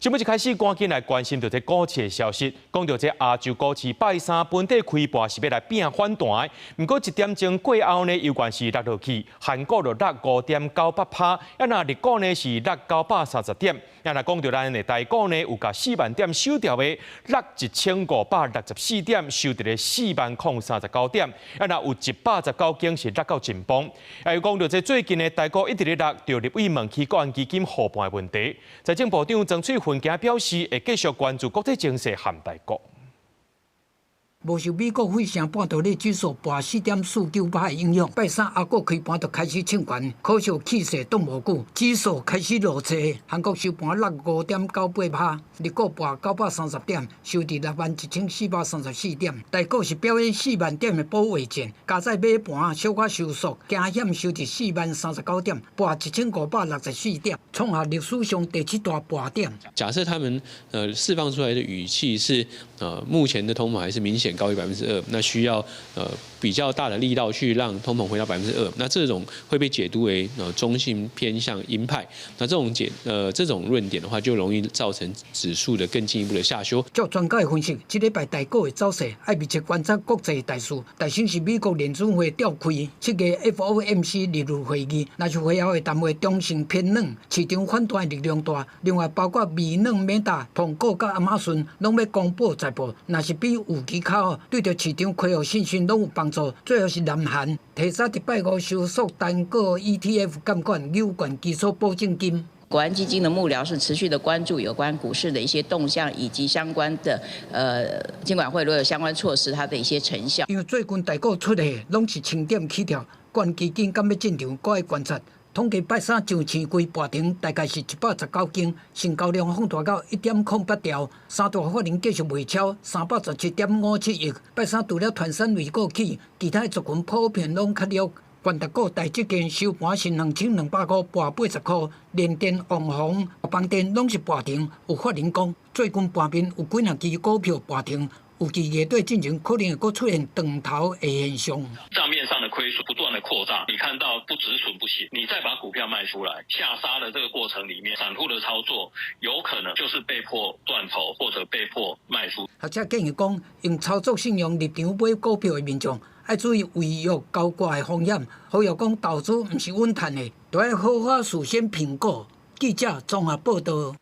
新聞一開始，趕緊來關心著這股市的消息。講著這亞洲股市拜三本地開盤是欲來拼反彈的，毋過一點鐘過後呢，又還是落落去，韓股就落5.98趴，啊若日股呢是落930點。啊若講著咱的台股呢，有共4萬點守牢的，落1564點，收佇咧4萬零39點。啊若有119間是落到盡崩。啊又講著這最近的台股一直咧落，著立委問起國安基金護盤的問題。財政部長曾翠芬今日表示，會繼續關注國際情勢和台股。無受美國費城半導體指數跋4.49%影響，拜三亞股開盤就開始衝懸，可惜氣勢擋無久，指數開始落挫。韓國收盤落5.98趴，日股跋930點，收佇61,434點。台股是表演4萬點的保衛戰，加在尾盤小可收縮，驚險收佇4萬39點，跋1564點，創下歷史上第七大跋點。假設他們釋放出來的語氣是目前的通膨還是明顯高於2%，那需要比較大的力道去讓通膨回到2%，那這種會被解讀為中性偏向鷹派，那這種論點的話，就容易造成指數的更進一步的下修。照專家的分析，這禮拜台股的走勢愛密切觀察國際大事，大先是美國聯準會召開7月 FOMC 利率會議，若是會後的談話中性偏軟，市場反彈的力量大。另外包括微軟、Meta、蘋果佮亞馬遜攏欲公布財報，若是比預期較好，對著市場恢復信心攏有幫助。最後是南韓提早佇拜五收縮單個 ETF 監管有關基礎保證金。國安基金的幕僚是持續的關注有關股市的一些動向，以及相關的金管會如果有相關措施，它的一些成效。因為最近台股出的攏是千點起跳，國安基金敢欲進場，閣愛觀察。統計拜三上市櫃盤停，大概是119間，成交量放大到1.08兆。三大法人繼續賣超317.57億。拜三除了傳產類股起，其他族群普遍攏較弱。權值股台積電收盤是2200塊，跋80塊，聯電、旺宏、邦電攏是盤停。有法人講，最近盤面有幾若支股票盤停。預計月底進前可能會閣出現斷頭的現象。賬面上的虧損不斷的擴大，你看到不止損不行，你再把股票賣出來，下殺的這個過程裡面，散戶的操作有可能就是被迫斷頭或者被迫賣出。學者建議講，用操作信用入場買股票的民眾，愛注意違約交割的風險。呼籲講投資毋是穩賺的，著愛好好事先評估。記者綜合報導。